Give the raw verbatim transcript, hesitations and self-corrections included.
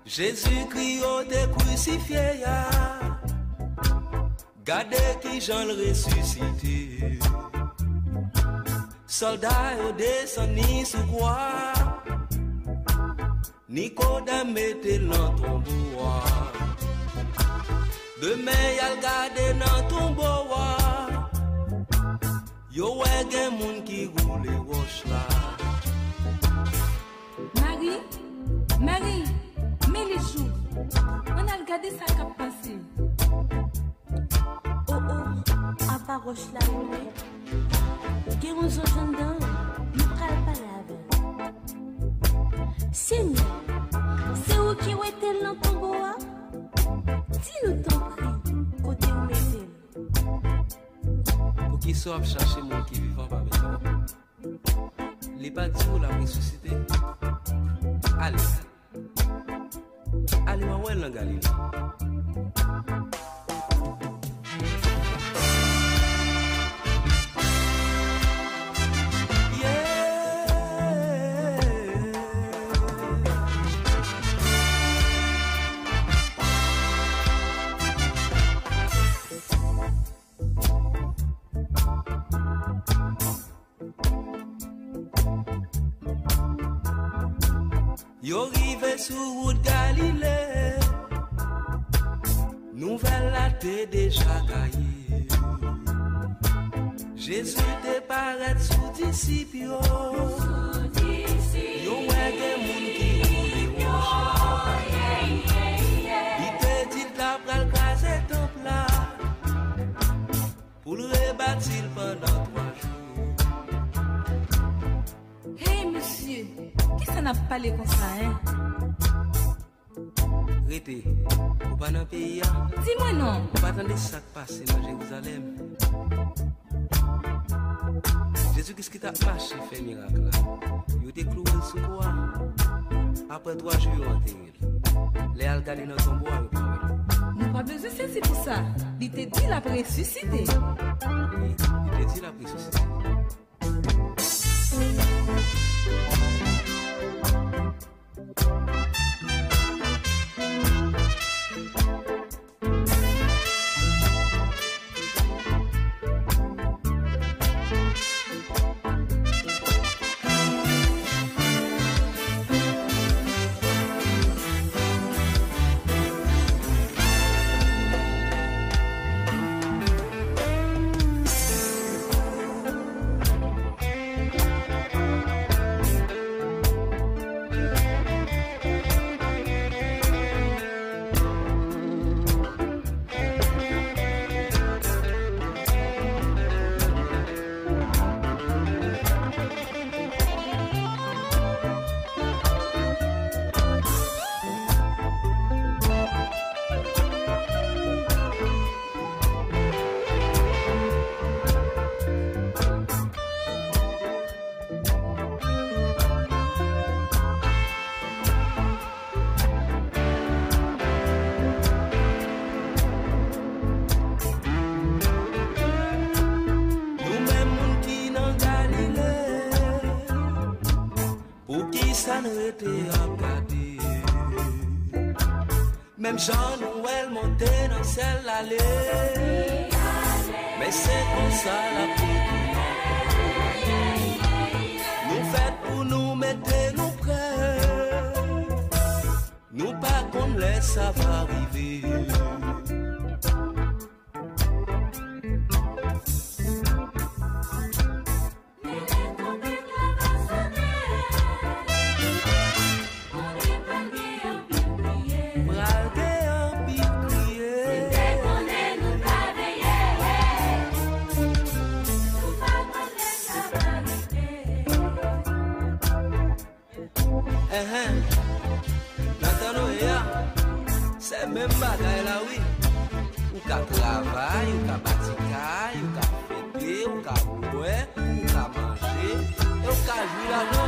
Jezikri yo te krisifye a, gade kijan l resisite. Sòlda yo desann li sou kwa, Nikodèm mete l nan tonbo a. Demen y al gade nan tonbo a, yo wè gen moun ki woule wòch la. Mari, Mari, men li jou. Ann al gade sa k ap pase. O, o, apa wòch la rele? Gen yon zanj anndan l, nou pral pale avè l. Senyè, se ou ki wete l nan tonbo a? Di nou, tanpri, kote ou mete l. Poukisa w ap chache moun ki vivan pami mò? Li pa di w l ap resisite? Ale. Ale, w a wè l nan Galile. Yeah. Yo rive sou wout Galile, nouvèl la te deja gaye. Jezi te parèt sou disip yo. Yo wè gen moun ki woule wòch la. Li te di l ta pral kraze tanp la pou l rebati l pandan twa jou. Hey, mesye, kisa n ap pale konsa, en? Rete, ou pa nan peyi a? Di mwen non. Ou pa tande sa k pase nan Jerizalèm? Jezi Kris ki t ap mache fè mirak la, yo te klouwe l sou kwa. Apre twa jou, yo antere l. Lè y al gade nan tonbo a, yo pa wè l. Nou pa bezwen sezi pou sa. Li te di l ap resisite. Wi, li te di l ap resisite. Nou menm moun ki nan Galile, poukisa n rete ap gade? Menm jan nou wè l monte nan syèl l ale, men se konsa l ap retounen ankò. Nou fèt pou nou mete nou prè. Nou pa konn lè sa va rive. Pral gen anpil kriye. Enhen. Nan tan Noye a, se menm bagay la wi. Ou ka travay, ou ka bati kay, ou ka fete, ou ka bwè, ou ka manje, e ou ka jwi lavi